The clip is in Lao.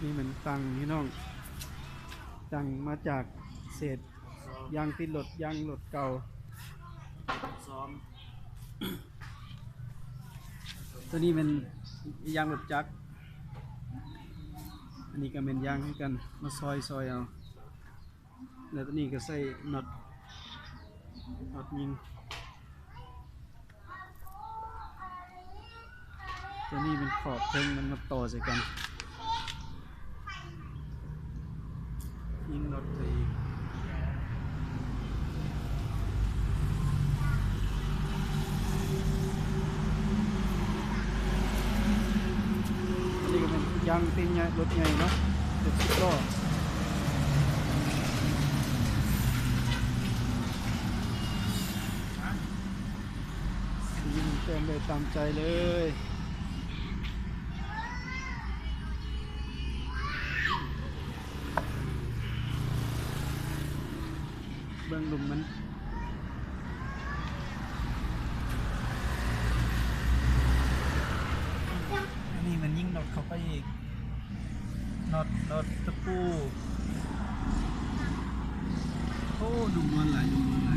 ນີ້ແມ່ນຕັ່ງພີ່ນ້ອງ, ຕັ່ງມາຈາກເສດຢາງຕິດລົດ, ຢາງລົດເກົ່າ. ໂຕນີ້ແມ່ນຢາງລົດຈັກ, ອັນນີ້ກໍແມ່ນຢາງຄືກັນ, ມາຊອຍໆເອົາ. ແລ້ວໂຕນີ້ກໍໃສ່ນັອດ, ນັອດຍິງ. ໂຕນີ້ເປັນຂອບເທິງມັນມາຕໍ່ໃສ່ກັນ, ຍິງນັອດໃສ່ອີກ. ອັນນີ້ກໍເປັນຢາງຕີນໃຫຍ່, ລົດໃຫຍ່ເນາະ, ລົດສິບລໍ້. ຍິງແຕ້ມໄດ້ຕາມໃຈເລີຍ. ເບິ່ງລຸ່ມມັນ. ອັນນີ້ມັນຍິງນັອດເຂົ້າໄປອີກ, ນັອດ, ນັອດຕະປູ. ໂອ້ ນຸ່ມນວນຫຼາຍ, ນຸ່ມນວນ